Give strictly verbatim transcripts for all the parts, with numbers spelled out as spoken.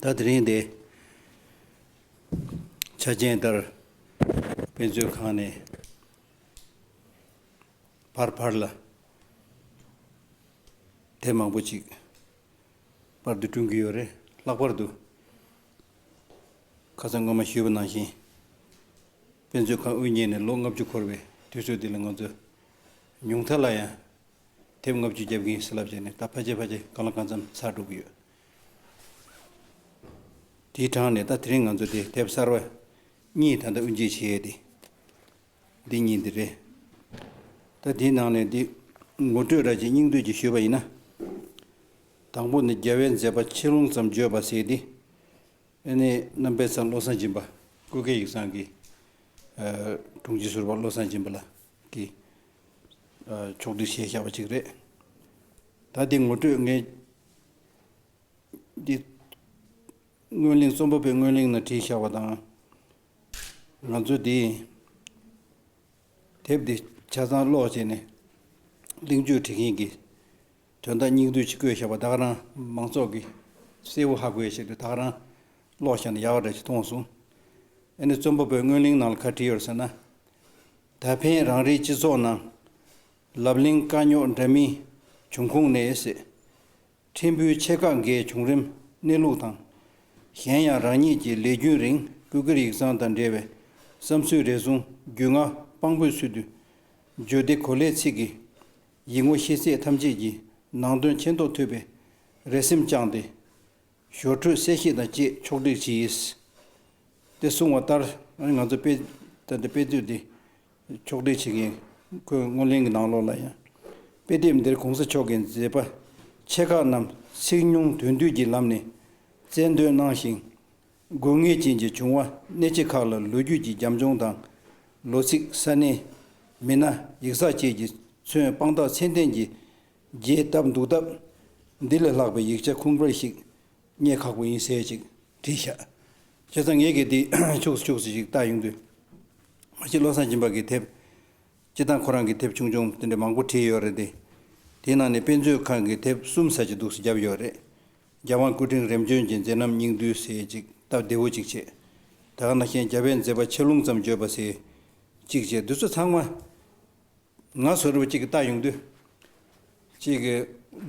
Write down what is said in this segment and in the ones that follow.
ད་དེ་རིང་འདི་ཆ་རྐྱེན་ལྟར་དཔེ་མཛོད་ཁང་ནས་ཕར་ཕར་ལ་དེབ་མང་པོ་ཅིག་པར་དུ་བསྐྲུན་གྱི་ཡོད་རེད། ལྷག་པར་དུ་ཁ་སང་སྔོན་མ་ཞུས་པ་ནང་བཞིན་དཔེ་མཛོད་ཁང་དབུ་བརྙེས་ནས་ལོ་ལྔ་བཅུ་འཁོར་བའི་དུས་ཚོད་འདི་ལ་ང་ཚོ་ཉུང་མཐའ་ལ་ཡང་དེབ་ལྔ་བཅུ་རྒྱབ་ཀྱི་ཡིན་ཟེར་ལབ་བྱས་ནས་ད་ཕལ་ཆེར་ཕལ་ཆེར་གང་ལ་གང་འཚམ་ཚར་འགྲོ་གི་ཡོད། དེའི་གྲས་ནས་ད་དེ་རིང་ང་ཚོ་དེ་དེབ་གསར་བ་གཉིས་ད་ལྟ་དབུ་འབྱེད་བྱེད་ཡས་དེ་འདི་གཉིས་འདི་རེད། ད་དེའི་ནང་ནས་འདི་ངོ་སྤྲོད་འདྲ་ཅིག་སྙིང་བསྡུས་ཅིག་ཞུས་པ་ཡིན་ན། དང་པོ་ནི་རྒྱལ་བའི་མཛད་པ་ཆེ་ལུང་ཙམ་བརྗོད་པ་ཟེར་ཏེ། ཨ་ནི་རྣམ་པའི་ཚང་བློ་བཟང་སྦྱིན་པ་སྐུ་སྒེར་ཡིག་ཚང་གི་ཨ་དྲུང་ཆེ་ཟུར་པ་བློ་བཟང་སྦྱིན་པ་ལགས་ཀྱིས་ཨ་ཕྱོགས་སྒྲིག་བྱས་བཞག་པ་ཅིག་རེད། ད་འདི་ངོ་སྤྲོད་ངས་འདི་སྔོན་གླེང་རྩོམ་པ་པོའི་སྔོན་གླེང་ནང་བྲིས་བཞག་པ་དང་། ང་ཚོ་འདི་དེབ་འདི་ཆ་ཚང་ཀློག་བྱས་ནས་གླེང་བརྗོད་བྲིས་མཁན་གྱི་དོན་དག་སྙིང་བསྡུས་ཅིག་བཀོད་བཞག་པ་ད་ག་རང་མང་ཚོགས་ཀྱིས་གསལ་པོ་ཧ་གོ་ཡ་ཞིག་རེད། ད་ག་རང་ཀློག་བཞག་ན་ཡག་པ་འདྲ་ཞིག་མཐོང་སོང་། ཨ་ནི་རྩོམ་པ་པོའི་སྔོན་གླེང་ནང་ལ་ག་བྲིས་ཡོད་ཟེར་ན། ད་ཕན་རང་རེའི་སྤྱི་ཚོགས་ནང་ལབ་གླེང་དཀའ་རྙོག་འདྲ་མིན་བྱུང་ཁུངས་ནས་ཟེར། ཕྲན་བུའི་ཆེ་ཁག་འགའི་བྱུང་རིམ་གནས་ལུགས་དང་། གཞན་ཡང་རང་ཉིད་ཀྱི་ལས་རྒྱུན་རིང་སྐུ་སྒེར་ཡིག་ཚང་དང་འབྲེལ་བའི་བསམ་ཚུལ་རེ་ཟུང་རྒྱུས་མངའ་དཔང་པོའི་ཚུལ་དུ། བརྗོད་བདེ་གོ་ལེགས་ཚིག་གི་ཡིག་ངོ་ཤེས་ཚད་ཐམས་ཅད་ཀྱི་ནང་དོན་མཁྱེན་རྟོགས་ཐུབ་པའི་རེ་སེམས་བཅངས་ཏེ། ཞོར་འཕྲོས་གསལ་བཤད་དང་བཅས་ཕྱོགས་སྒྲིག་བྱས། དེ་གསུངས་པ་ལྟར་ང་ཚོ་དཔེ་ད་ལྟ་དཔེ་མཛོད་འདི་ཕྱོགས་སྒྲིག་བྱེད་མཁན་ཁོས་སྔོན་གླེང་གི་ནང་ལོགས་ལ་ཡང་། དཔེ་དེབ་འདིར་གོང་ས་མཆོག་གི་མཛད་པ་ཆེ་ཁག་རྣམས་ཚིག་ཉུང་དོན་བསྡུས་ཀྱི་ལམ་ནས་རྩལ་འདོན་གནང་ཞིང་། དགོས་ངེས་ཅན་གྱི་བྱུང་བ་གནད་ཆེ་ཁག་ལ་ལོ་རྒྱུས་ཀྱི་རྒྱབ་ལྗོངས་དང་། ལོ་ཚིགས་ས་གནས་མི་སྣ་ཡིག་ཚགས་བཅས་ཀྱིས་མཚོན་དཔང་རྟགས་ཚད་ལྡན་གྱི་རྒྱས་བཏབ་འདུག་སྟབས། འདི་ལས་ལྷག་པའི་ཡིག་ཆ་ཁུངས་དཔེ་ཞིག་རྙེད་ཁག་པོ་ཡིན་ཟེར་ཅིག་བྲིས་ཤག་བྱས་ཙང་ངས་གལ་ཏེ་ཕྱོགས་སུ་ཕྱོགས་སུ་ཞིག་བལྟ་ཡོང་དུས། མ་གཞི་བློ་བཟང་སྦྱིན་པ་གི་དེབ། སྤྱིར་བཏང་ཁོ་རང་གི་དེབ་ཆུང་ཆུང་དེ་འདྲ་མང་པོ་བྲིས་ཡོད་རེད་དེ། དེའི་ནང་ནས་དཔེ་མཛོད་ཁང་གི་དེབ་གསུམ་ཙམ་ཅིག་འདུག་སེ་བརྒྱབ་ཡོད་རེད། རྒྱལ་དབང་སྐུ་ཕྲེང་རིམ་བྱོན་གྱི་མཛད་རྣམ་སྙིང་བསྡུས་ཟེར་ཅིག་སྟབས་བདེ་བོ་ཅིག་བྱས། ད་ག་ནང་བཞིན་རྒྱལ་བའི་མཛད་པ་ཆེ་ལུང་ཙམ་བརྗོད་པ་ཟེར་ཅིག་བྱས། འདི་ཚོ་ཚང་མ། ང་བཟོ་འདྲ་བོ་གཅིག་གིས་བལྟ་ཡོང་དུས། གཅིག་གི་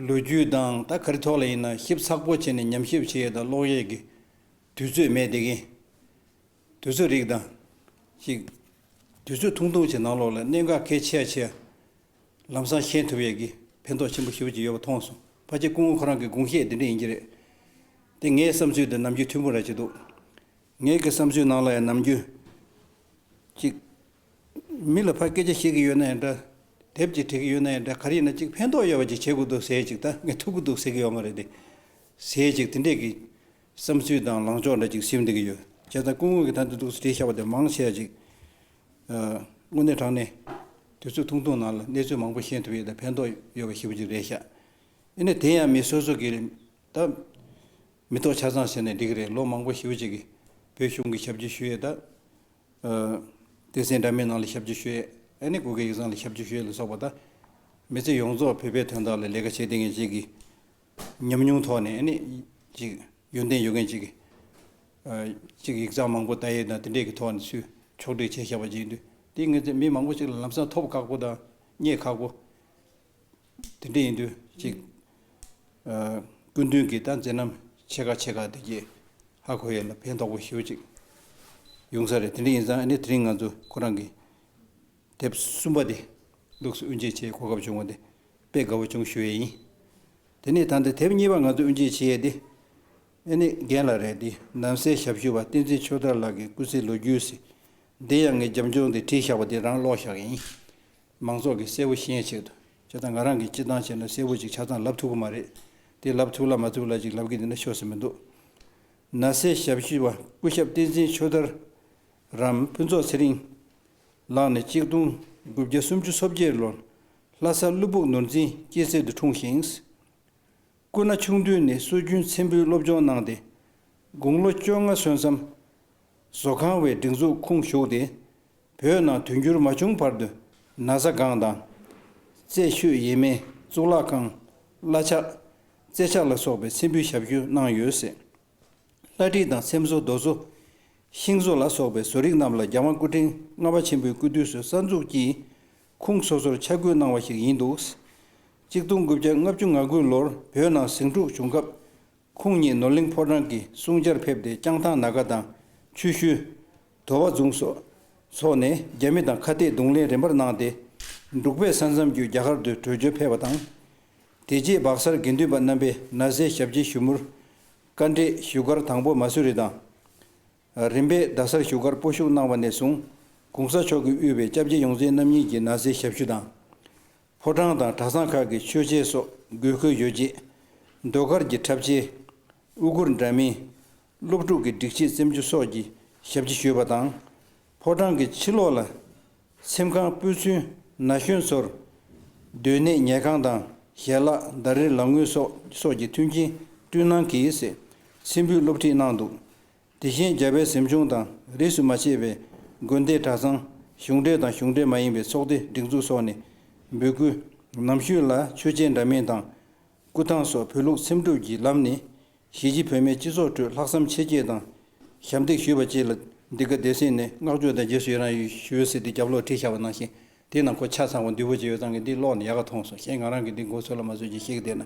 ལོ་རྒྱུས་དང་ད་ག་རེ་ཐོག་ལ་ཡིན་ན་ཞིབ་ཚགས་པོ་བྱས་ནས་ཉམས་ཞིབ་བྱེད་ཡས་དང་ཀློག་ཡས་ཀྱི་དུས་ཚོད་མེད་བསྡད་མཁན། དུས་ཚོད་རིགས་དང་། གཅིག་དུས་ཚོད་ཐུང་ཐུང་བྱས་ནང་ལོགས་ལ་གནད་འགག་གལ་ཆེ་ཆེ་ལམ་སང་ཤེས་ཐུབ་ཡས་ཀྱི་ཕན་ཐོགས་ཆེན་པོ་ཞེ་པོ་ཅིག་ཡོད་པ་མཐོང་སོང་། ཕལ་ཆེར་སྐུ་ངོ་ཁོ་རང་གི་དགོངས་བཞེད་འདི་འདྲ་ཡིན་གྱི་རེད། དེ་ངའི་བསམ་ཚུལ་དང་ནམ་རྒྱུན་མཐུན་པོ་ར་ཅིག་འདུག་ངེད་ཀྱི་བསམ་ཚུལ་ནང་ལ་ཡང་ནམ་རྒྱུན་ཅིག་མི་ལ་ཕར་སྐད་ཆ་བཤད་ཀྱི་ཡོད་ན་ཡང་འདྲ། དེབ་ཅིག་བྲིས་ཀྱི་ཡོད་ན་ཡང་འདྲ། ག་རེ་ཡིན་ན་ཅིག་ཕན་ཐོགས་ཡོད་པ་ཅིག་བྱེད་དགོས་འདུག་ཟེར་ཅིག་ད་ངས་ཐུབ་ཀྱི་འདུག་ཟེར་གྱི་ཡོད་མ་རེད་དེ། ཟེར་ཅིག་དེ་འདྲས་ཀྱི་བསམ་ཚུལ་དང་ལངས་ཕྱོགས་འདྲ་ཅིག་ཟིན་བསྡད་ཀྱི་ཡོད། བྱས་ཙང་སྐུ་ངོ་གིས་ད་འདི་འདུག་སེ་བྲིས་བཞག་པ་དེ་མང་ཆེ་བ་ཅིག་ཨ་དངོས་གནས་དྲང་གནས་དུས་ཚོད་ཐུང་ཐུང་ནང་ལ་གནས་ཚུལ་མང་པོ་ཤེས་ཐུབ་ཡས་དང་ཕན་ཐོགས་ཡོད་པ་ཞེ་པོ་ཅིག་རེད་ཤག་ཨ་ནི་དེ་ཡང་མི་སོ་སོ་གི་ད་མི་ཐོག་ཆ་ཚང་ཟེར་ནས་འགྲིག་གི་རེད། ལོ་མང་པོ་ཞེ་པོ་ཅིག་གི་བོད་གཞུང་གི་ཞབས་ཕྱི་ཞུ་ཡས་ད། ཨ་སྡེ་ཚན་འདྲ་མིན་ནང་ལ་ཞབས་ཕྱི་ཞུ་ཡས། ཨ་ནི་སྐུ་སྒེར་ཡིག་ཚང་ལ་ཞབས་ཕྱི་ཞུ་ཡས་ལ་སོགས་པ་དང་། མི་ཚེ་ཡོངས་རྫོགས་བོད་པའི་དོན་དག་ལ་ལས་ཀ་བྱེད་བསྡད་མཁན་ཅིག་གི་ཉམས་མྱོང་ཐོག་ནས། ཨ་ནི་ཅིག་ཡོན་ཏན་ཡོད་མཁན་ཅིག་གི་ཨ་ཅིག་ཡིག་ཚང་མང་པོ་ལྟ་ཡས་དང་དེ་འདྲས་ཀྱི་ཐོག་ནས་ཚུར་ཕྱོགས་སྒྲིག་བྱས་བཞག་པ་ཅིག་ཡིན་དུས། དེ་ངེད་ཚོ་མི་མང་པོ་ཅིག་ལ་ལམ་སང་ཐོབ་ཁག་པོ་དང་རྙེད་ཁག་པོ། དེ་འདྲ་ཡིན་དུས་ཅིག་ཨ་སྐུ་མདུན་གྱི་ད་མཛད་རྣམ་ཆེ་ཁག་ཆེ་ཁག་དེ་གྱད་ཧ་གོ་ཡས་ལ་ཕན་ཐོགས་པོ་ཞེ་པོ་ཅིག་ཡོང་ས་རེད། དེ་འདྲ་ཡིན་ཙང་ཨ་ནི་དེ་རིང་ང་ཚོ་ཁོ་རང་གི་དེབ་གསུམ་པ་དེ་ལུགས་སུ་དབུ་འབྱེད་བྱེད་གོ་སྐབས་བྱུང་བ་དེ་དཔེ་དགའ་བོ་བྱུང་ཞུ་ཡས་ཡིན། དེ་ནས་ད་ལྟ་དེབ་གཉིས་པ་ང་ཚོ་དབུ་འབྱེད་བྱེད་ཡས་དེ་ཨ་ནི་རྒན་ལགས་རེད། དེ་ནང་གསེས་ཞབས་ཞུ་བ་བསྟན་འཛིན་ཆོས་དར་ལགས་ཀྱི་སྐུ་ཚེའི་ལོ་རྒྱུས་ཟེར། འདི་ཡང་ངས་རྒྱབ་ལྗོངས་དེ་བྲིས་བཞག་པ་དེ་རང་ཀློག་བཞག་གི་ཡིན། མང་ཚོགས་ཀྱིས་གསལ་པོ་ཤེས་ཆེད་དུ། བྱས་ཙང་ང་རང་གིས་སྤྱིར་བཏང་བྱས་ན་གསལ་པོ་ཅིག་ཆ་ཚང་ལབ་ཐུབ་ཀྱི་མ་རེད། དེ་ལབ་ཐུབ་ལ་མ་ཐུབ་ལ་ཅིག་ལབ་ཀྱི་འདུག་ན་ཤོར་ས་མི་འདུག་ནང་གསེས་ཞབས་ཞུ་བ་སྐུ་ཞབས་བསྟན་འཛིན་ཆོས་དར་རམ་ཕུན་ཚོགས་ཚེ་རིང་ལགས་ནས་གཅིག་སྟོང་དགུ་བརྒྱ་སུམ་ཅུ་སོ་བརྒྱད་ལོར་ལྷ་ས་ཀླུ་སྦུག་ནོར་འཛིན་སྐྱེས་ཚལ་དུ་འཁྲུངས་ཤིང་། སྐུ་ན་ཆུང་དུས་ནས་སྲོལ་རྒྱུན་ཚེམ་བུའི་སློབ་སྦྱོང་གནང་སྟེ། དགུང་ལོ་བཅོ་ལྔ་སོན་ཙམ། བཟོ་ཁང་བའི་སྒྲིག་འཛུགས་ཁོངས་ཞུགས་ཏེ། བོད་ནང་དུས་འགྱུར་མ་བྱུང་བར་དུ་ན་བཟའ་ཁང་དང་། རྩེ་ཤོད་ཡས་མས་གཙུག་ལག་ཁང་། བླ་ཆགས། རྩེ་ཆགས་ལ་སོགས་པའི་ཚེམ་བུའི་ཞབས་ཞུ་གནང་ཡོད་ཟེར། རྟ་དྲེལ་དང་ཚེམ་བཟོ་རྡོ་བཟོ། ཤིང་བཟོ་ལ་སོགས་པའི་བཟོ་རིག་རྣམས་ལ་རྒྱལ་དབང་སྐུ་ཕྲེང་ལྔ་པ་ཆེན་པོའི་སྐུ་དུས་སུ་གསར་འཛུགས་ཀྱིས་ཁུངས་སོ་སོར་ཆ་བགོས་གནང་བ་ཞིག་ཡིན་འདུག། གཅིག་སྟོང་དགུ་བརྒྱ་ལྔ་བཅུ་ང་དགུ་ལོར་བོད་ནང་ཟིང་འཁྲུག་བྱུང་སྐབས། ཁོང་ཉིད་ནོར་གླིང་ཕོ་བྲང་གི་གསུང་བྱར་ཕེབས་ཏེ། ལྕང་ཐང་ན་ག་དང་ཆུ་ཤུལ། དོ་བ་རྫོང་སོགས་སོགས་ནས་རྒྱ་མི་དང་ཁ་གཏད་གདོང་ལེན་རིམ་པར་གནང་སྟེ། འབྲུག་པའི་ས་མཚམས་བརྒྱུད་རྒྱ་གར་དུ་བྲོས་བྱོལ་ཕེབས་པ་དང་། དེ་རྗེས་སྦག་སར་དགེ་འདུན་པ་རྣམ་པས་ན་བཟའི་ཞབས་ཕྱི་ཞུ་མུར། དཀའ་འགྲེལ་ཞུ་སྒར་དང་པོ་མ་སུ་རི་དང་། རིམ་པས་རྡ་སར་བཞུགས་སྒར་སྤོ་བཞུགས་གནང་བ་ནས་བཟུང་། གོང་ས་མཆོག་གིས་དབུས་པའི་སྐྱབས་རྗེ་ཡོངས་འཛིན་རྣམ་གཉིས་ཀྱི་ན་བཟའི་ཞབས་ཞུ་དང་། ཕོ་བྲང་དང་གྲྭ་ཚང་ཁག་གི་མཆོད་ཆས་སོགས་དགོས་མཁོའི་ཡོ་བྱད། ཟློས་གར་གྱི་འཁྲབ་ཆས། དབུ་གུར་འདྲ་མིན། སློབ་ཕྲུག་གི་སྒྲིག་ཆས་བཙེམ་རྒྱུ་སོགས་ཀྱི་ཞབས་ཕྱི་ཞུས་པ་དང་། ཕོ་བྲང་གི་ཕྱི་ལོགས་ལ། ཚེམ་ཁང་། སྤོས་ཚོའི་ན་གཞོན་ཚོར་སྡོད་གནས་ཉལ་ཁང་དང་ཞལ་ལག་ཟླ་རེར་ལག་དངུལ་སོགས་སོགས་ཀྱི་མཐུན་རྐྱེན་བསྐྲུན་གནང་གིས་ཚེམ་བུའི་སློབ་ཁྲིད་གནང་འདུག། དེ་བཞིན་རྒྱལ་བའི་གཟིམ་ཆུང་དང་རིས་སུ་མ་ཆད་པའི་དགོན་སྡེ་གྲྭ་ཚང་། གཞུང་འབྲེལ་དང་གཞུང་འབྲེལ་མ་ཡིན་པའི་ཚོགས་སྡེ་སྒྲིག་འཛུགས་སོགས་ནས་འབོད་སྐུལ། ནམ་ཞུས་ལ་མཆོད་ཆས་འདྲ་མིན་དང་སྐུ་ཐང་སོགས་བོད་ལུགས་སེམས་སྒྲུབ་ཀྱི་ལམ་ནས་གཞིས་བྱེས་བོད་མིའི་སྤྱི་ཚོགས་ཁྲོད་ལྷག་བསམ་ཆེ་བསྐྱེད་དང་ཞབས་འདེགས་ཞུས་པ་བཅས་ལ་འདི་ག་སྡེ་ཚན་ནས་བསྔགས་བརྗོད་དང་རྗེས་སུ་ཡི་རང་ཞུ་ཟེར་ཏེ་རྒྱབ་ལོགས་བྲིས་བཞག་པ་ནང་བཞིན། དེའི་ནང་ཁོ་ཆ་ཚང་བ་འདུས་པོ་ཅིག་ཡོད་ཙང་གི་འདི་ཀློག་ནས་ཡག་ག་མཐོང་སོང་། གཞན་ང་རང་གིས་འདི་མགོ་ཚོས་ལ་མ་བཟོད་ཅིག་བཤད་ཀྱི་བསྡད་ན།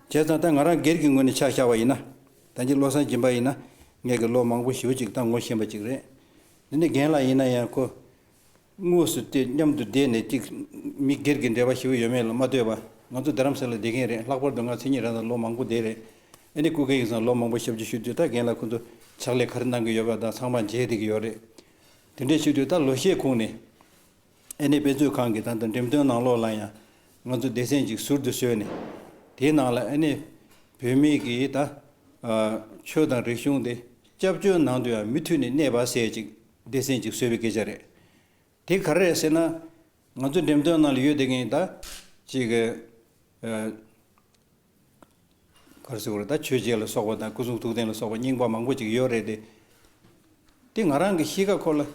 བྱས་ཙང་ད་ང་རང་སྒེར་གྱི་ངོས་ནས་ཆ་བཞག་པ་ཡིན་ན། ད་གིན་བློ་བཟང་སྦྱིན་པ་ཡིན་ན། ངས་ཀྱི་ལོ་མང་པོ་ཞེ་པོ་ཅིག་ད་ངོ་ཤེས་པ་ཅིག་རེད། འདི་ནི་རྒན་ལགས་ཡིན་ན་ཡང་ཁོ། དངོས་སུ་དེ་མཉམ་དུ་བསྡད་ནས་ཅིག་མི་སྒེར་གྱི་འབྲེལ་བ་ཞེ་པོ་ཡོད་མེད་ལ་མ་ལྟོས་པ། ང་ཚོ་རྡ་རམ་ས་ལ་བསྡད་མཁན་རེད། ལྷག་པར་དུ་ང་མཚན་ཉིད་རང་དང་ལོ་མང་པོ་བསྡད་རེད། ཨ་ནི་སྐུ་སྒེར་ཡིན་ཙང་ལོ་མང་པོ་ཞབས་ཕྱི་ཞུས་དུས་ད་རྒན་ལགས་ཁོ་ཚོ་ཕྱག་ལས་ག་རེ་གནང་གི་ཡོད་པ་དང་ཚང་མ་མཇལ་བསྡད་ཀྱི་ཡོད་རེད། དེ་འདྲས་བྱེད་དུས་ད་ལོ་ཤས་གོང་ནས། ཨ་ནི་དཔེ་མཛོད་ཁང་གི་ད་ལྟ་འགྲེམས་སྟོན་ནང་ལོགས་ལ་ཡང་ང་ཚོ་སྡེ་ཚན་ཅིག་ཟུར་དུ་བཟོས་ནས། དེའི་ནང་ལ་ཨ་ནི་བོད་མི་གི་ད་ཆོས་དང་རིག་གཞུང་དེ་སྐྱབས་བཅོལ་ནང་དུ་ཡང་མུ་མཐུད་ནས་གནས་པ་ཟེར་ཅིག་སྡེ་ཚན་ཅིག་བཟོས་པའི་སྐད་ཆ་རེད། དེ་ག་རེ་རེད་ཟེར་ན། ང་ཚོ་འགྲེམས་སྟོན་ནང་ལ་ཡོད་བསྡད་མཁན་ད་ཅིག་ག་རེ་ཟེར་དགོས་རེད། ད་ཆོས་རྗེ་ལ་སོགས་པ་དང་སྐུ་གསུང་ཐུགས་རྟེན་ལ་སོགས་པ་རྙིང་པ་མང་པོ་ཅིག་ཡོད་རེད་དེ། དེ་ང་རང་གི་གཤིས་ཀ་ཁོ་ལ་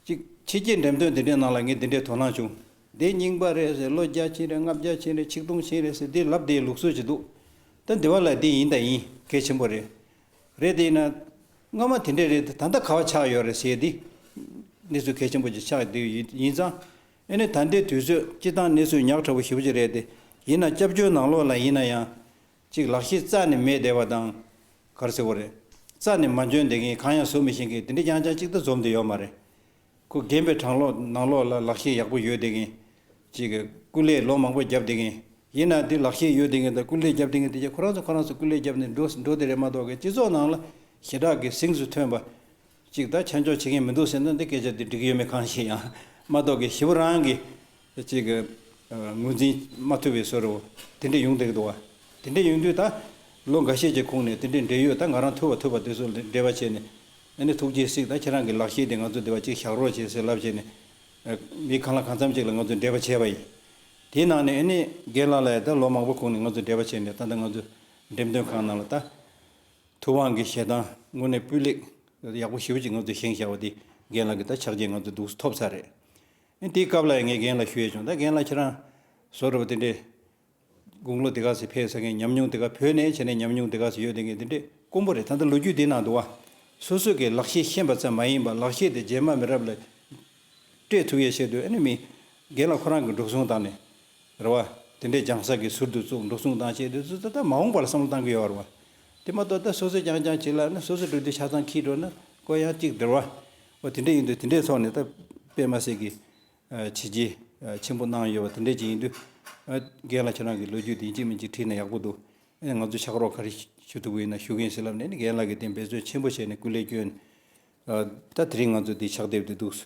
ཅིག་ཕྱི་རྒྱལ་འགྲེམས་སྟོན་དེ་འདྲའི་ནང་ལ་ངས་དེ་འདྲའི་དོ་སྣང་བྱུང་། དེ་རྙིང་པ་རེད་ཟེར། ལོ་བརྒྱ་ཕྱིན་རེད། ལྔ་བརྒྱ་ཕྱིན་རེད། ཆིག་སྟོང་ཕྱིན་རེད་ཟེར། དེ་ལབ་དེའི་ལུགས་སྲོལ་ཅིག་འདུག། ད་འདི་བ་ལ་དེ་ཡིན་ད་ཡིན། གལ་ཆེན་པོ་རེད། རེད་དེ་ཡིན་ན། སྔ་མ་དེ་འདྲས་རེད་དེ་ད་ལྟ་ག་བ་ཆགས་ཡོད་རེད་ཟེར་དེ། གནས་ཚུལ་གལ་ཆེན་པོ་ཅིག་ཆགས་བསྡད་ཡོད་ཡིན་ཙང་། ཨེ་ནས་ད་ལྟའི་དུས་ཚོད་སྤྱི་བཏང་གནས་ཚུལ་ཉག་ཕྲ་བོ་ཞེ་པོ་ཅིག་རེད་དེ། ཡིན་ན་སྐྱབས་བཅོལ་ནང་ལོགས་ལ་ཡིན་ན་ཡང་། ཅིག་ལག་ཤེས་རྩ་ནས་མེད་བསྡད་པ་དང་། ག་རེ་ཟེར་དགོས་རེད། རྩ་ནས་མ་འཇོན་བསྡད་མཁན། གང་ཡང་བཟོ་མི་ཤེས་མཁན་དེ་འདྲ་རྐྱང་རྐྱང་ཅིག་ད་འཛོམས་བསྡད་ཡོད་མ་རེད། ཁོ་རྒན་པའི་གྲང་ལོག་ནང་ལོགས་ལ་ལག་ཤེས་ཡག་པོ་ཡོད་བསྡད་མཁན། ཅིག་གི་སྐུ་ལས་ལོ་མང་པོ་བརྒྱབ་བསྡད་མཁན། ཡིན་ན་དེ་ལག་ཤེས་ཡོད་བསྡད་མཁན་དང་སྐུ་ལས་བརྒྱབ་བསྡད་མཁན་དེ་གྱད་ཁོ་རང་ཚོ་ཁོ་རང་ཚོ་སྐུ་ལས་བརྒྱབ་ནས་འགྲོ་འགྲོ་བསྡད་རེད་མ་གཏོགས་གི། སྤྱི་ཚོགས་ནང་ལ་ཞེ་དྲག་གི་གཟེངས་སུ་ཐོན་པ་ཅིག་ད་ཆ་འཇོག་བྱེད་མཁན་མི་འདུག་ཟེར་ན་འདི་སྐད་ཆ་འདི་འགྲིག་གི་ཡོད་མེད་གང་ཤེས་ཡང་མ་གཏོགས་གི། ཞེ་པོ་རང་གི་ཅིག་གི་ངོས་འཛིན་མ་ཐུབ་པའི་བཟོ་འདྲ་བོ་དེ་འདྲ་ཡོང་བསྡད་ཀྱི་འདུག་བ། དེ་འདྲ་ཡོང་དུས་ད་ལོ་འགའ་ཤས་ཀྱི་གོང་ནས་དེ་འདྲའི་འབྲེལ་ཡོད་ད་ང་རང་ཐུབ་པ་ཐུབ་པ་དེ་ཚོ་ལ་འབྲེལ་བ་བྱས་ནས། ཨ་ནི་ཐུགས་རྗེས་གཟིགས། ད་ཁྱེད་རང་གི་ལག་ཤེས་དེ་ང་ཚོ་འདི་བ་ཅིག་བཞག་རོགས་བྱེད་ཟེར་ལབ་བྱས་ནས། ཨ། མི་གང་ལ་གང་འཚམ་ཅིག་ལ་ང་ཚོས་འབྲེལ་བ་བྱས་པ་ཡིན། དེའི་ནང་ནས་ཨ་ནི་རྒན་ལགས་ལ་ཡང་ད་ལོ་མང་པོ་གོང་ནས་ང་ཚོས་འབྲེལ་བ་བྱས་ནས། ད་ལྟ་ང་ཚོ་འགྲེམས་སྟོན་ཁང་ནང་ལ་ད་ཐུབ་དབང་གི་ཞལ་ཐང་དངོས་གནས་སྤུས་ལེགས་ཡག་པོ་ཞེ་པོ་ཅིག་ང་ཚོས་བཞེངས་བཞག་པ་དེ་རྒན་ལགས་ཀྱི་ད་ཕྱག་རྗེས་ང་ཚོས་འདུག་སེ་ཐོབ་ཚར་རེད། ཨ་ནི་དེའི་སྐབས་ལ་ཡང་ངས་རྒན་ལགས་ཞུ་ཡས་བྱུང་། ད་རྒན་ལགས་ཁྱེད་རང་བཟོ་འདྲ་བ་དེ་འདྲས། དགུང་ལོ་དེ་ག་ཚོད་ཕེབས་ཚར་མཁན། ཉམས་མྱོང་དེ་ག་བོད་ནས་བྱས་ནས་ཉམས་མྱོང་དེ་ག་ཚོད་ཡོད་དེ་མཁན་དེ་འདྲས་དཀོན་པོ་རེད། ད་ལྟ་ལོ་རྒྱུས་འདི་ནང་འདུག་བ། སོ་སོ་གི་ལག་ཤེས་ཤེས་པ་ཙམ་མ་ཡིན་པར་ལག་ཤེས་དེ་རྗེས་མ་མི་རབས་ལ་སྤྲད་ཐུབ་ཡས་ཆེད་དུ། ཨ་ནི་མི་རྒན་ལགས་ཁོ་རང་གི་འགྲོ་སོང་བཏང་ནས་རེད་བ། དེ་འདྲས་སྦྱང་ས་གི་ཟུར་དུ་བཙུགས། འགྲོ་སོང་བཏང་ཆེད་དུ་ད་ལྟ་མ་འོངས་པ་ལ་བསམ་བློ་བཏང་གི་ཡོད་རེད་བ། དེ་མ་གཏོགས་ད་སོ་སོ་རྐྱང་རྐྱང་བྱེད་ལབ་ན། སོ་སོ་འགྲོ་དུས་ཆ་ཚང་འཁྱེར་འགྲོ་ན་ཁོ་ཡང་གཅིག་འདྲ་བ། འོ་དེ་འདྲས་ཡིན་དུས་དེ་འདྲས་ཐོག་ནས་ད་དཔེ་མ་སྲིད་ཀྱི། ཨ། བྱས་རྗེས་ཆེན་པོ་གནང་ཡོད་པ་དེ་འདྲས་ཅིག་ཡིན་དུས། ཨ། རྒན་ལགས་ཁྱེད་རང་གི་ལོ་རྒྱུས་དེ་ཡིན་གཅིག་མིན་གཅིག་བྲིས་ན་ཡག་པོ་འདུག། ཨ་ནི་ང་ཚོ་ཕྱག་རོགས་ག་རེ་ཞུ་ཐུབ་ཀྱི་ཡིན་ན་ཞུ་གི་ཡིན་ཟེར་ལབ་ནས། ཨ་ནི་རྒན་ལགས་ཀྱིས་དེ་འབད་བརྩོན་ཆེན་པོ་བྱས་ནས་སྐུ་ལས་བསྐྱོན། ཨ། ད་དེ་རིང་ང་ཚོ་འདི་ཕྱག་དེབ་དེ་འདུག་བྲིས་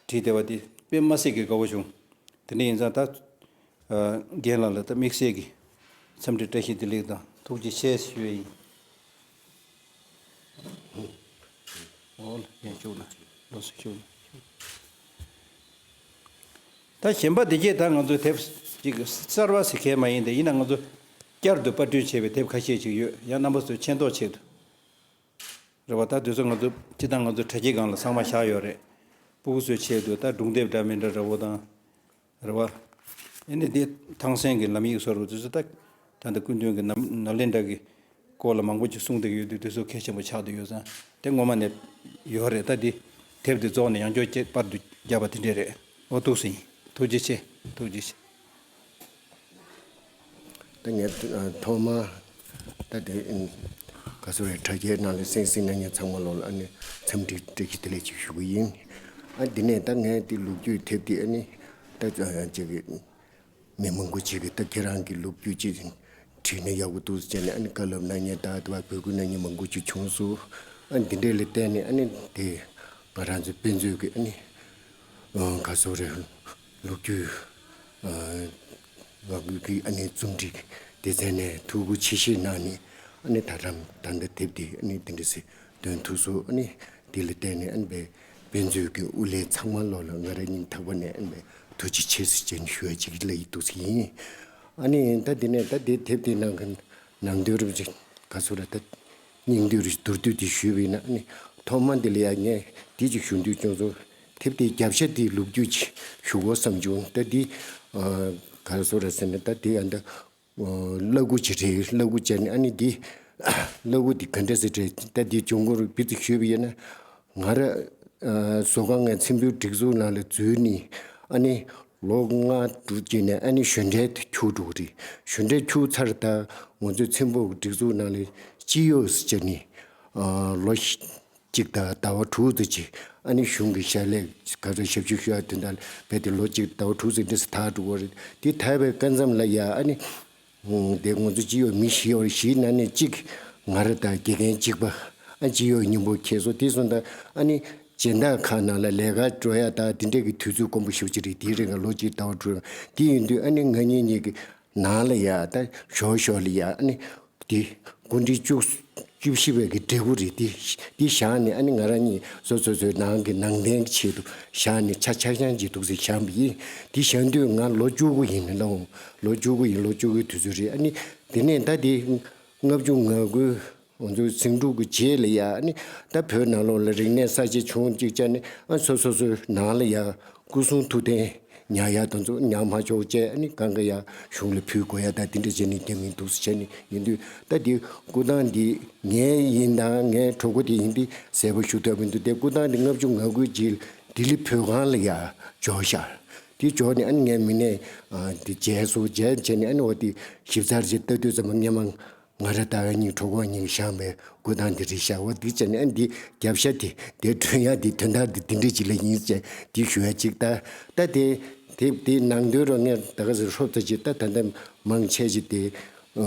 བསྡད་པ་དེ་དཔེ་མ་སྲིད་ཀྱི་དགའ་བོ་བྱུང་། དེ་འདྲ་ཡིན་ཙང་ད། ཨ། རྒན་ལགས་ལ་ད་དམིགས་བསལ་གྱི་འཚམས་འདྲི་བཀྲ་ཤིས་བདེ་ལེགས་དང་ཐུགས་རྗེ་ཆེ་ཞུ་ཡས་ཡིན། འོ་ལགས། ཡར་བཞུགས་ན། ལགས་སོ། བཞུགས་ན། ད་གཞན་པ་འདི་གྱད་ད་ང་ཚོའི་དེབ་ཅིག་གསར་བ་ཟེར་མཁན་མ་ཡིན་ཏེ། ཡིན་ན་ང་ཚོ་བསྐྱར་དུ་པར་སྐྲུན་བྱས་པའི་དེབ་ཁ་ཤས་ཅིག་ཡོད། ཡང་རྣམ་པ་ཚོའི་མཁྱེན་རྟོགས་ཆེད་དུ། རེད་བ། ད་དེ་ཚོ་ང་ཚོ་སྤྱིར་བཏང་ང་ཚོ་དྲ་རྒྱའི་སྒང་ལ་ཚང་མ་བཞག་ཡོད་རེད། སྤུ་གུ་ཚོའི་ཆེད་དུ་ད་སྒྲུང་དེབ་འདྲ་མི་འདྲ་འདྲ་བོ་དང་། རེད་བ། ཨ་ནི་དེ་ཐང་སན་གྱི་ལམ་ཡིག་བཟོ་འདྲ་བོ་དེ་ཚོ་ད། ད་ལྟ་སྐུ་མདུན་གྱི་ནམ་ནཱ་ལེནྡྲ་གི་ སྐོར་ལ་མང་པོ་ཅིག་གསུངས་བསྡད་ཀྱི་ཡོད་དུས་དེ་ཚོ་གལ་ཆེན་པོ་ཆགས་བསྡད་ཡོད་ཙང་དེ་ངོ་མ་ནས་ཡོད་རེད། ད་འདི་དེབ་འདི་རྫོགས་ནས་ཡང་བསྐྱར་ཁྱད་པར་དུ་བརྒྱབ་པ་དེ་འདྲས་རེད། ཨོ་ཐུགས་སུ་ཡིན། ཐུགས་རྗེ་ཆེ། ཐུགས་རྗེ་ཆེ། ད་ངས་ཐོག་མ་ད་དེ་ག་ཚོད་རེད། དྲ་རྒྱའི་ནང་ལ་གསན་གཟིགས་གནང་མཁན་ཚང་མ་ལོག་ལ་ཨ་ནི་འཚམས་འདྲི་བཀྲ་ཤིས་བདེ་ལེགས་ཅིག་ཞུ་གི་ཡིན། ཨ་འདི་ནས་ད་ངས་དེ་ལོ་རྒྱུས་དེབ་དེ་ཨ་ནི་ད་ཅིག་གི་མི་མང་པོ་ཅིག་གིས་ད་ཁྱེད་རང་གི་ལོ་རྒྱུས་ཅིག་བྲིས་ན་ཡག་པོ་འདུག་ཟེར་ནས་ཨ་ནི་བཀའ་སློབ་གནང་མཁན་དང་དེ་བ་འབོད་སྐུལ་གནང་མཁན་མང་པོ་ཅིག་བྱུང་སོང་། ཨ་འདི་འདྲས་ལ་བརྟེན་ནས་ཨ་ནི་དེ་ང་རང་ཚོའི་དཔེ་མཛོད་ཀྱི་ཨ་ནི་ག་ཚོད་རེད། ལོ་རྒྱུས་ངག་རྒྱུན་གྱི་ཨ་ནི་རྩོམ་སྒྲིག་སྡེ་ཚན་ནས་ཐུགས་ཁུར་ཆེ་བཞེས་གནང་ནས་ཨ་ནི་ད་ལམ་ད་ལྟ་དེབ་འདི་ཨ་ནི་འདི་འདྲ་ཞིག་འདོན་ཐུབ་སོང་། ཨ་ནི་འདི་ལ་བརྟེན་ནས་ཨ་ནི་དཔེ་དཔེ་མཛོད་ཀྱི་དབུ་ལས་ཚང་མ་ལོག་ལ་ང་རང་སྙིང་ཐག་པ་ནས་ཨ་ནི་ཐུགས་རྗེ་ཆེ་ཟེར་ཅན་ཞུ་ཡ་ཅིག་ལ་ཡི་འདུག་ཟེར་ཡིན། ཨ་ནི་ད་འདི་ནས་ད་འདི་དེབ་འདི་ནང་གི་ནང་དོན་རུ་ཅིག་ག་ཚོད་ར་ད་སྙིང་བསྡུས་རུ་མདོར་བསྡུས་དེ་ཞུས་པ་ཡིན་ན་ཨ་ནི་ཐོག་མ་འདི་ལ་ཡ་ངས་འདི་ཅིག་ཞུ་འདོད་བྱུང་སོང་། དེབ་དེའི་རྒྱབ་ཤ་དེའི་ལོ་རྒྱུས་ཅིག་ཞུ་དགོས་བསམ་བྱུང་། ད་འདི་ག་ཚོད་ར་ཟེར་ན་ད་འདི་ཨ་ད་བླ་སྐུ་ཅིག་རེད། བླ་སྐུ་བྱས་ནས་ཨ་ནི་འདི་བླ་སྐུ་འདི་ག་འདྲ་ཟེར་རེད། ད་འདི་བྱུང་སྐོར་བི་ཙི་ཞུས་པ་ཡིན་ན་ང་ར་བཟོ་ཁང་ངའི་ཚེམ་བུའི་སྒྲིག་འཛུགས་ནང་ལ་འཛུལ་ནས་ཨ་ནི་ལོ་ལྔ་དྲུག་ཅིག་ནས་ཨ་ནི་གཞོན་གྲལ་དུ་འཁྱུག་འགྲོ་གི་རེད། གཞོན་གྲལ་འཁྱུག་ཚར་ད་ང་ཚོའི་ཚེམ་བུ་སྒྲིག་འཛུགས་ནང་ལ་སྤྱི་གཡོག་ཟེར་བྱས་ནས་ལོ་གཅིག་དང་ཟླ་བ་དྲུག་ཙམ་ཅིག་ཨ་ནི་གཞུང་གི་ཞལ་ལས་ག་ཚོད་ཞབས་ཞུ་ཞུ་ཡ་དོན་དག་རྦད་དེ་ལོ་གཅིག་ཟླ་བ་དྲུག་ཙམ་འདྲ་ཟེར་ཐག་འགྲོ་གི་རེད། དེ་ཐག་པའི་སྐབས་མཚམས་ལ་ཡ་ཨ་ནི་དེ་ང་ཚོ་སྤྱི་གཡོག་མི་བཞི་ཡོད་རེད། བཞིའི་ནང་ནས་གཅིག་ང་ར་དང་དགེ་རྒན་གཅིག་པ་ཨ་སྤྱི་གཡོག་མཉམ་པོ་ཁྱེར་སོང་། དེ་སོང་ད་ཨ་ནི་སྦྱིན་བདག་ཁང་ནང་ལ་ལས་ཀ་འགྲོ་ཡ་ད་དེ་འདྲས་ཀྱི་དུས་ཚོད་དཀོན་པོ་ཞེ་པོ་ཅིག་རེད། དེའི་རིང་ལ་ལོ་གཅིག་ཟླ་བ་དྲུག་དེ་ཡིན་དུས་ཨ་ནི་ང་གཉིས་གཉིས་ཀྱི་ནང་ལ་ཡ་ད་ཞོག་ཞོག་ལ་ཡ་ཨ་ནི་དེ་སྐུ་ཕྲེང་བཅུ་བཅུ་བཞི་པའི་གི་འབྲས་བུ་རེད། དེ་དེ་བཞག་ནས་ཨ་ནི་ང་རང་གཉིས་སོ་སོ་སོའི་ནང་གི་ནང་རྟེན་གྱི་ཆེད་དུ་བཞག་ནས་ཆ་ཆག་ཆག་ཅིག་འདུག་ཟེར་བཞག་པ་ཡིན། དེ་བཞག་དུས་ང་ལོ་བཅུ་དགུ་ཡིན་ལ། ལོ་བཅུ་དགུ་ཡིན། ལོ་བཅུ་དགུའི་དུས་ཚོད་རེད། ཨ་ནི་དེ་ནས་ད་དེ་ལྔ་བཅུ་ང་དགུ་ང་ཚོའི་ཟིང་འཁྲུག་གི་རྗེས་ལ་ཡ་ཨ་ནི་ད་བོད་ནང་ལོགས་ལ་རིག་གནས་གསར་བརྗེ་བྱུང་ཅིག་བྱས་ནས་ཨ་སོ་སོ་སོའི་ནང་ལ་ཡ་སྐུ་གསུང་ཐུགས་རྟེན་ཉར་ཡ་དེ་ཚོ་ཉར་མ་ཆོག་བྱས་ཨ་ནི་གང་ག་ཡ་གཞུང་ལ་ཕུལ་དགོས་ཡ་ད་དེ་འདྲ་བྱས་ནས་རྒྱབ་ཡིན་འདུག་ཟེར་བྱས་ནས་ཡིན་དུས་ད་དེ་སྐུ་ཐང་འདི་ངའི་ཡིན་དང་ངའི་གྲོགས་པོ་དེ་ཡིན་དེ་གསལ་པོ་ཞུ་ཐུབ་མི་འདུག་དེ་སྐུ་ཐང་འདི་ལྔ་བཅུ་ང་དགུའི་རྗེས་ལྡི་ལི་བོད་ཁང་ལ་ཡ་འབྱོར་ཤག་དེ་འབྱོར་ནས་ཨ་ནི་ངའི་མི་སྣའི་དེ་མཇལ་སོང་། མཇལ་བྱས་ནས་ཨ་ནི་འོ་དེ་ཞིབ་ཚགས་རེ་ལྟ་དུས་ཙམ་པ་སྔོན་མ་ང་ར་ལྟ་བའི་གཉིས་གྲོགས་པོ་གཉིས་བཞེངས་པའི་སྐུ་ཐང་འདི་རེད་ཤག་འོ་འདི་བྱས་ནས་ཨ་ནི་འདི་རྒྱབ་ཤ་དེ་དེ་སྒྲོན་ཡ་དེ་དོན་དག་འདི་འདི་འདྲ་ཅིག་ལ་ཡིན་ཟེར་འདི་ཞུ་ཡ་ཅིག་ད་ད་དེ་དེ་དེ་ནང་དོན་རོ་ངས་ད་ག་ཟེར་ཧྲོབ་ཙམ་ཅིག་ད་ད་ལྟ་མང་ཆེ་ཅིག་དེ་ཨ་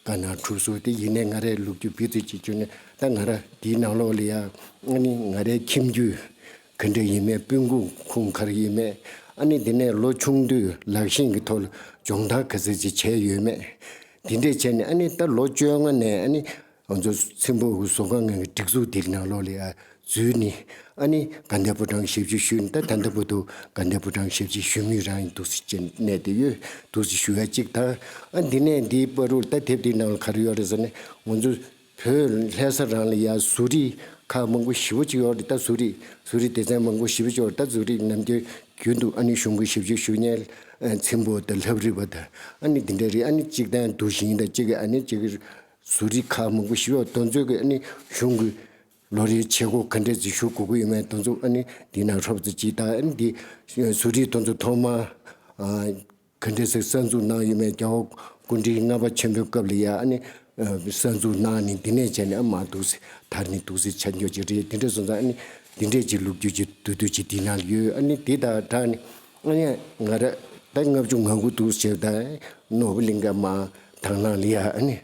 བཀའ་གནང་གྲུབ་སོང་། དེ་ཡིན་ནའི་ང་རའི་ལོ་རྒྱུས་བི་ཙི་ཅིག་བརྗོད་ནས་ད་ང་ར་འདིའི་ནང་ལོགས་ལ་ཡ་ཨ་ནི་ང་རའི་ཁྱིམ་རྒྱུད་ག་འདྲ་ཡིན་མེད། སྤུན་ཀུན་ཁུངས་ག་རེ་ཡིན་མེད། ཨ་ནི་དེ་ནས་ལོ་ཆུང་དུས་ལག་ཤེས་ཀྱི་ཐོག་ལ་སྦྱོང་བརྡར་ག་ཚོད་ཅིག་བྱས་ཡོད་མེད། དེ་འདྲས་བྱས་ནས་ཨ་ནི་ད་ལོ་བཅོ་ལྔ་ནས་ཨ་ནི་ང་ཚོ་ཚེམ་བུ་བཟོ་ཁང་ངོས་ཀྱི་སྒྲིག་འཛུགས་དེའི་ནང་ལོགས་ལ་ཡ་འཛུལ་ནས་ཨ་ནི་དགའ་ལྡན་ཕོ་བྲང་ཞབས་ཕྱི་ཞུས་ནས་ད་ད་ལྟ་བར་དུ་དགའ་ལྡན་ཕོ་བྲང་ཞབས་ཕྱི་ཞུ་མུས་རང་ཡིན་འདུག་ཟེར་བྱས་ནས་གནས་བསྡད་ཡོད་འདུག་ཟེར་ཞུ་ཡ་གཅིག་དང་། ཨ་འདི་ནས་འདིའི་བར་དུ་ད་དེབ་འདིའི་ནང་ལ་ག་རེ་ཡོད་རེད་ཟེར་ན་ང་ཚོ་བོད་ལྷ་ས་རང་ལ་ཡ་བཟོ་རིག་ཁག་མང་པོ་ཞེ་པོ་ཅིག་ཡོད་རེད། ད་བཟོ་རིག་བཟོ་རིག་སྡེ་ཚན་མང་པོ་ཞེ་པོ་ཅིག་ཡོད་རེད། ད་བཟོ་རིག་ནམ་རྒྱུན་རྒྱུན་དུ་ཨ་ནི་གཞུང་གི་ཞབས་ཕྱི་ཞུ་མཁན་ཨ་ཚེམ་བུ་དང་ལྷ་བྲིས་པ་དང་ཨ་ནི་འདི་འདྲ་རེད། ཨ་ནི་གཅིག་དང་དུ་ཞིང་དང་གཅིག་གི་ཨ་ནི་གཅིག་གི་བཟོ་རིག་ཁག་མང་པོ་ཞེ་པོ་དེ་ཚོ་གི་ཨ་ནི་གཞུང་གི་ལོ་རེའི་བྱེད་སྒོ་ག་འདྲས་ཅིག་ཞུ་དགོས་ཀྱི་ཡོད་མེད་དེ་ཚོ་ཨ་ནི་འདི་ན་ཧྲོབ་ཙམ་ཅིག་དང་ཨ་ནི་འདི་བཟོ་རིག་དེ་ཚོ་ཐོག་མ་ཨ་ག་འདྲས་ཟེར་གསར་འཛུགས་གནང་ཡོད་མེད། རྒྱལ་བ་སྐུ་ཕྲེང་ལྔ་པ་ཆེན་པོའི་སྐབས་ལ་ཡ་ཨ་ནི་གསར་འཛུགས་གནང་ནས་འདི་ནས་བྱས་ནས་ཨ་མ་འདུག་སེ་དར་ནས་འདུག་སེ་ཆ་འཇོག་ཅིག་རེད། འདི་འདྲས་སོང་ཙང་ཨ་ནི་འདི་འདྲས་ཀྱི་ལོ་རྒྱུས་ཀྱི་བསྡུས་བསྡུས་ཀྱི་འདི་ནང་ལ་ཡོད། ཨ་ནི་འདི་དང་སྦྲགས་ནས་ཨ་ནི་ང་ར་ད་ལྔ་བཅུ་ང་དགུ་འདུག་ཟེར་ད་ནོར་བུ་གླིང་ག་མ་དང་བླངས་ལ་ཡ་ཨ་ནི་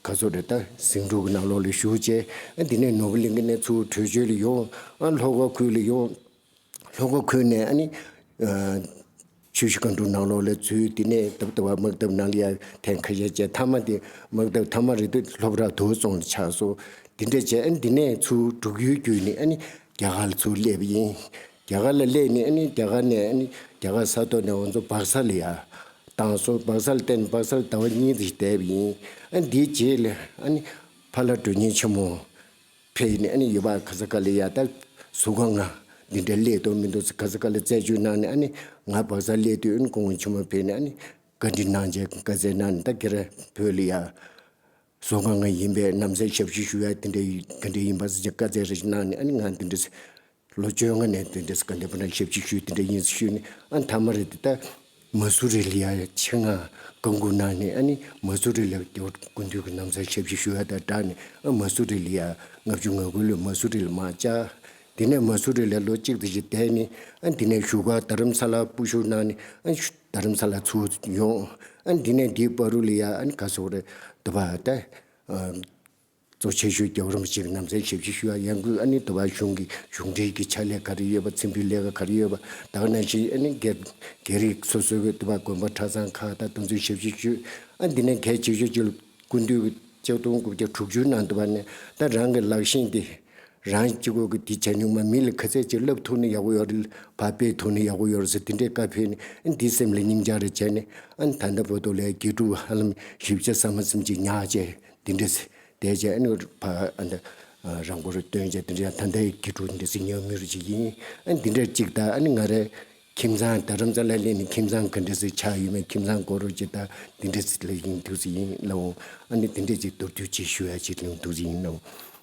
ག་ཚོད་རེད། ད་ཟིང་འཁྲུག་གི་ནང་ལོགས་ལ་ཞུགས་བྱས་ཨ་འདི་ནས་ནོར་བུ་གླིང་ག་ནས་ཚུར་བྲོས་བྱོལ་ལ་ཡོང་། ཨ་ལྷོ་ཁ་ཁུལ་ལ་ཡོང་། ལྷོ་ཁ་ཁུལ་ནས་ཨ་ནི་ཨ་ཆུ་བཞི་སྒང་དྲུག་ནང་ལོགས་ལ་འཛུལ། དེ་ནས་ད་ལྟ་བ་དམག་འཐབ་ནང་ལ་ཡ་ཐེངས་ཁ་ཤས་བྱས། མཐའ་མ་དེ་དམག་འཐབ་མཐའ་མ་རེད་དུས་སློབ་གྲྭ་དུ་བཙོང་ལ་ཆགས་སོང་། དེ་འདྲ་བྱས་ཨ་ནི་དེ་ནས་ཚུར་འབྲུག་ཡུལ་བརྒྱུད་ནས་ཨ་ནི་རྒྱ་གར་ལ་ཚུར་སླེབས་པ་ཡིན། རྒྱ་གར་ལ་སླེབས་ནས་ཨ་ནི་རྒྱ་གར་ནས་ཨ་ནི་རྒྱ་གར་ས་ཐོག་ནས་ང་ཚོ་སྦག་ས་ལ་ཡ་བཏང་སོང་། སྦག་ས་ལ་བསྟན་སྦག་ས་ལ་ཟླ་བ་གཉིས་ཙམ་བསྡད་པ་ཡིན། ཨ་ནི་དེའི་རྗེས་ལ་ཨ་ནི་ཕ་ལྷ་དོན་གཉེར་ཆེན་མོ་ཕེབས་ནས་ཨ་ནི་ཡུལ་པ་ག་ས་ག་ལ་ཡ་ད་ཟུར་ཁང་ང་འདི་འདྲ་སླེབས་འདུག་མི་འདུག་ག་ས་ག་ལ་རྩད་གཅོད་གནང་ནས་ཨ་ནི་ང་སྦག་ས་སླེབས་དུས་ཨ་ནི་སྐུ་ངོ་ཆེན་མོ་ཕེབས་ནས་ཨ་ནི་བཀའ་འདྲི་གནང་བྱས་བཀའ་སྩལ་གནང་ནས་ད་ཁྱེད་རང་བོད་ལ་ཡ་ བཟོ་ཁང་ང་ཡིན་པས་ནམ་ཟླ་ཞབས་ཕྱི་ཞུ་ཡ་དེ་འདྲ་ཡིན་ག་འདྲ་ཡིན་པ་ཟེར་བྱས་བཀའ་སྩལ་རེ་ཞིག་གནང་ནས། ཨ་ནི་ང་དེ་འདྲ་ལོ་བཅོ་ལྔ་ནས་དེ་འདྲ་དགའ་ལྡན་ཕོ་བྲང་ཞབས་ཕྱི་ཞུས་དེ་འདྲ་ཡིན་ཞུས་ནས། ཨ་མཐའ་མ་རེད་དེ་ད་མ་སུ་རི་ལ་ཡ་ཆེད་མངགས་བཀའ་འགུག་གནང་ནས། ཨ་ནི་མ་སུ་རི་ལ་རྒྱལ་བ་སྐུ་མདུན་གྱི་ནམ་ཟླ་ཞབས་ཕྱི་ཞུ་ཡ་དང་སྦྲགས་ནས། ཨ་མ་སུ་རི་ལ་ཡ་ལྔ་བཅུ་ང་དགུ་ལོའི་མ་སུ་རི་ལ་མར་བཅར། དེ་ནས་མ་སུ་རི་ལ་ལོ་གཅིག་ཙམ་ཞིག་བསྡད་ནས། ཨ་དེ་ནས་བཞུགས་སྒར་རྡ་རམ་ས་ལ་སྤོ་བཞུད་གནང་ནས། ཨ་རྡ་རམ་ས་ལ་ཚུར་ཡོང་། ཨ་དེ་ནས་འདིའི་བར་དུ་ལ་ཡ་ཨ་ནི་ག་ཟེར་དགོས་རེད། དེ་བ་ད་གཙོ་ཆེ་ཤོས་རྒྱལ་བ་རིན་པོ་ཆེ་གི་ནམ་ཟླའི་ཞབས་ཕྱི་ཞུ་ཡ་ཡང་སྒོས། ཨ་ནི་དེ་བ་གཞུང་གི་གཞུང་འབྲེལ་གྱི་ཕྱག་ལས་ག་རེ་ཡོད་པ། ཚེམ་བུའི་ལས་ཀ་ག་རེ་ཡོད་པ། ད་ག་ནང་བཞིན་ཨ་ནི་སྒེར་སྒེར་རིགས་སོ་སོའི་གི་དེ་བ་དགོན་པ་གྲྭ་ཚང་ཁག་དང་དེ་ཚོའི་ཞབས་ཕྱི་ཞུས། ཨ་འདི་ནས་གལ་ཆེ་ཤོས་གཅིག་ལ་སྐུ་མདུན་གྱི་ཆིག་སྟོང་དགུ་བརྒྱ་དྲུག་ཅུ་ནང་དུ་བ་ནས་ད་རང་གི་ལག་ཤེས་དེ་རང་གཅིག་པོ་གི་དེ་བྱས་མྱོང་མ། མི་ལ་ག་ཚད་ཅིག་བསླབ་ཐུབ་ན་ཡག་པོ་ཡོད་རེད། ཕར་སྤེལ་ཐུབ་ན་ཡག་པོ་ཡོད་རེད་ཟེར་དེ་འདྲའི་བཀའ་ཕེབས་ནས། ཨ་འདི་སེམས་ལ་སྙིང་རྗེ་རེ་བྱས་ནས། ཨ་ད་ལྟ་བར་དུ་ལ་དགེ་ཕྲུག་ཧ་ལམ་བཞི་བརྒྱ་ཙམ་མ་ཙམ་ཅིག་ཉར་བྱས་དེ་འདྲ་བསྡད་བྱས། ཨ་ནི་ཕར་ཨ་འདི་རང་མགོ་རུ་བཏོན་བྱས་དེ་འདྲ། ཡང་ད་ལྟའི་དགེ་ཕྲུག་འདི་ཚོ་ཉམས་མྱོང་ཅིག་ཡིན། ཨ་འདི་འདྲ་ཅིག་ད་ཨ་ནི་ང་རའི་ཁྱིམ་ཚང་རྡ་རམ་ས་ལ་སླེབས་ནས་ཁྱིམ་ཚང་ག་འདྲ་ཟིག་ཆགས་ཡོད་མེད། ཁྱིམ་ཚང་སྐོར་རོ་ཅིག་ད་འདི་འདྲ་ཟིག་ལ་ཡིན་འདུག་ཟིག་ཡིན་ལབ་འོང་། ཨ་ནི་འདི་འདྲ་ཅིག་མདོར་བསྡུས་ཅིག་ཞུ་ཡ་ཅིག་ལ་འདུག་ཟིག་ཡིན་ལབ་འོང་།